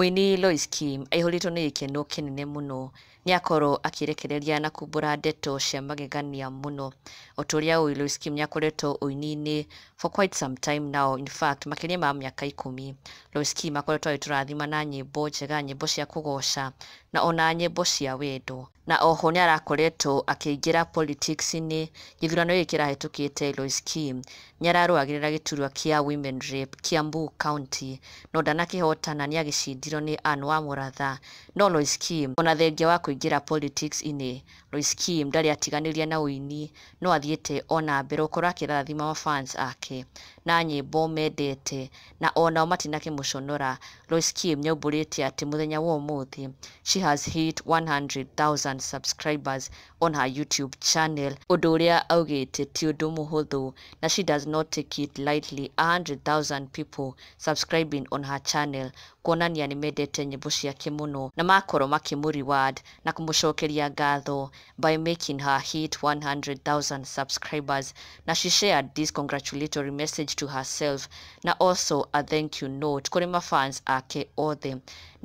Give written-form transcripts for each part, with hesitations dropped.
Mũini Lois Kim aihũrĩtwo nĩ gĩkeno kĩnene mũno nĩ akorwo akĩrekereria na kumbũra ndeto cia magegania mũno. O ta ũrĩa ũĩ, Lois Kim nĩ akoretwo ũini-inĩ for quite some time now, in fact makĩria ma mĩaka 10. Lois Kim akoretwo agĩtũrathima na nyĩmbo njega, nyĩmbo cia kũgoca na ona nyĩmbo cia wendo. Na oho nĩ arakoretwo akĩingĩra politics-inĩ. Gĩthurano gĩkĩ kĩrahĩtũkĩte, Lois Kim nĩ ararũagĩrĩra gĩturwa kĩa Women Rep Kiambu County, no ndanakĩhotana, nĩ agĩcindirwo nĩ Anne Wamuratha. No Lois Kim, ona thengia wa kũingĩra politics-inĩ, Lois Kim ndarĩ atiganĩria na ũini, no athiĩte ona mbere gũkorwo akĩrathima mafans ake na nyĩmbo mendete, na onao matinakĩmũconora. Lois Kim nĩaumbũrĩte atĩ mũthenya wa ũmũthĩ she has hit 100,000 subscribers on her YouTube channel, ũndũ ũrĩa augĩte ti ũndũ mũhũthũ na she does not take it lightly. 100,000 people subscribing on her channel kuonania nĩ mendete nyĩmbo ciake mũno na makorwo makĩmũ reward na kũmũcokeria ngatho by making her hit 100,000 subscribers. Na she shared this congratulatory message to herself na also a thank you note kũrĩ mafans ake othe,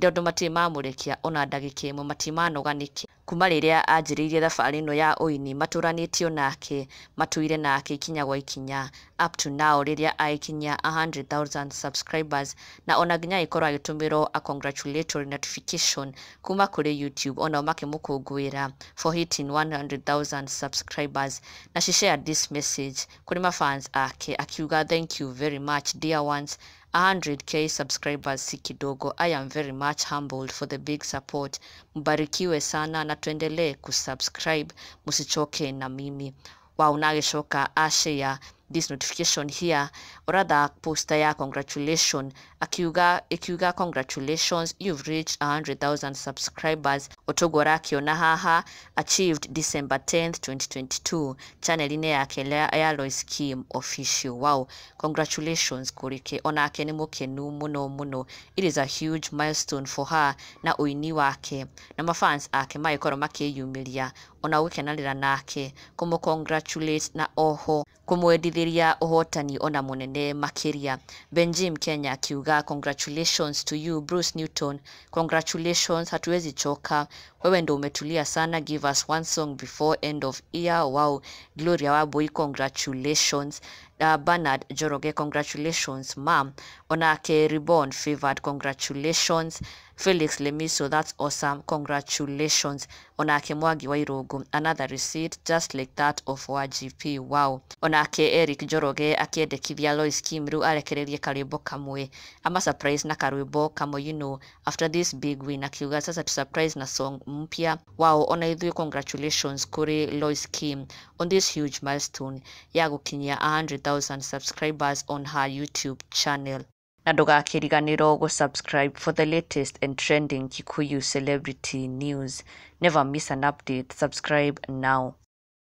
tondũ matirĩ mamũrekia ona ndagĩka ĩmwe, matimanoga nĩkĩ kuma rĩrĩa anjĩrĩirie thabarĩ ĩno ya ũini. Matũranĩtio nake, matũire nake ikinya gwa ikinya up to now rĩrĩa agĩkinyia 100,000 subscribers, na ona nginya agĩkorwo agĩtũmĩrwo a congratulatory notification kuma kũrĩ YouTube, onao makĩmũkũngũĩra for hitting 100,000 subscribers. Na she shared this message kũrĩ mafans ake akiuga, "Thank you very much, dear ones. 100K subscribers si kidogo. I am very much humbled for the big support. Mbarikiwe sana na tuendelee kusubscribe, msichoke na mimi." Wow, na agĩcoka ashare this notification here, or rather poster ya congratulation, akiuga, ikiuga, "Congratulations, you've reached 100,000 subscribers." Otoguo ũrakiona haha, achieved December 10th 2022, channel-inĩ yake ya Lois Kim Official. Wow, congratulations kũrĩ onake, nĩ mũkenu mũno mũno. It is a huge milestone for her na ũini wake, na mafans ake magĩkorwo makĩyumĩria ona gũkenanĩra nake, kũmũ congratulate na oho kũmwendithĩria ũhotani ona mũnene makĩria. Benjim Kenya akiuga, "Congratulations to you." Bruce Newton, "Congratulations, hatuwezi choka, wewe ndo umetulia sana, give us one song before end of year." Wow. Gloria Wabui, "Congratulations." Bernard Njoroge, "Congratulations, ma'am." Onake Reborn Favored, "Congratulations." Felix Lemiso, "That's awesome, congratulations." Onake Mwangi wa Irungu, "Another receipt just like that of YGP." Wow. Onake Eric Njoroge akĩendekithia Lois Kim rĩu arekererie karwĩmbo kamwe, ama surprise na karwĩmbo kamwe after this big win, akiuga sasa tu surprise na song mpya. Wow, ona ithuĩ congratulations kũrĩ Lois Kim on this huge milestone ya gũkinyia 100,000 subscribers on her YouTube channel. Na ndũgakĩriganĩrwo gũ-subscribe for the latest and trending Kikuyu celebrity news. Never miss an update. Subscribe now.